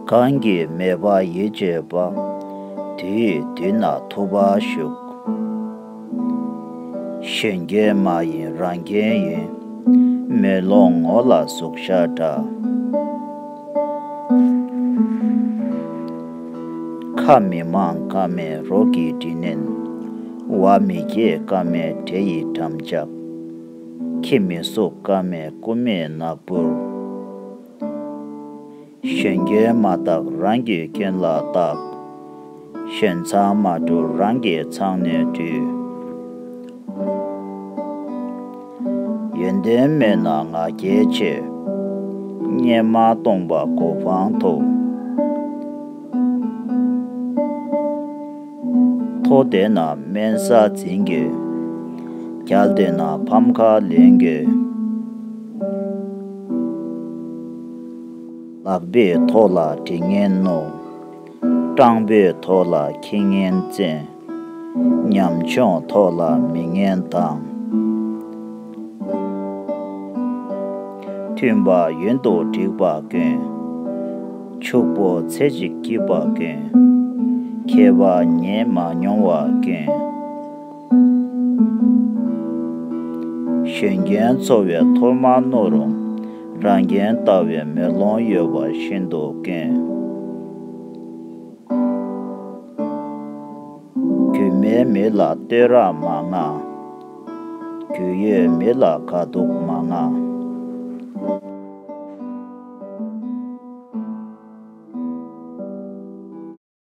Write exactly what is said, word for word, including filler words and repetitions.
གང་གིས་མོས་པ་ཡིད་བྱེད་པ། དེ་ཡི་དུས་ན་ཐུབ་པ་ཞུགས། གཞན་གྱི་མ་ཡིན་རང་གི་ཡིན། མེ་ལོང་ངོ་ལ་ཟུག་བྱ་འདྲ། ཁ་མི་མང་ཀ་མེད་རོ་གི་དྲི་ནན། བ་མི་སྐྱེད་ཀ་མེད་འདྲེ་ཡི་འགྲམ་ལྕག། ཁྱི་མི་ཟུག་ཀ་མེད་རྐུ་མའི་ནག་འབུར། གཞན་གྱིས་མ་བརྟགས་རང་གི་སྐྱོན་ལ་བརྟག། གཞན་མཚང་མ་བྲུས་རང་གི་མཚང་ནས་བྲུས། ཡོན་ཏན་མེད་ན་ང་རྒྱལ་ཆེ། གཉེན་མ་གཏོང་པ་གོ་འཕང་ཐོབ། མཐོ་བསྡད་ན་དམན་ས་འཛིན་དགོས། རྒྱལ་བསྡད་ན་ཕམ་ཁ་ལེན་དགོས། ལག་པའི་ཐོག་ལ་དྲི་ངན་སྣོམ། སྤྲང་པོའི་ཐོག་ལ་ཁྱི་ངན་བཙེམ། ཉམ་ཆུང་ཐོག་ལ་མི་ངན་སྡང་། མཐུན་པ་ཡོན་དུ་འགྲིག་པ་དཀོན། ཕྱུག་པོ་ཚེ་གཅིག་སྐྱིད་པ་དཀོན། མཁས་པ་ཉན་མ་མྱོང་བ་དཀོན། གཞན་རྐྱེན་འཚོ་བའི་ཐོར་མ་རྣོ་རུང་། རང་རྐྱེན་ལྟ་བའི་མེ་ལོང་ཡོད་པ་ཤིན་ཏུ་དཀོན། རྒྱུས་མེད་མི་ལ་བསྟོད་ར་མ་མངའ། རྒྱུས་ཡོད་མི་ལ་དགའ་སྡུག་མ་མངའ།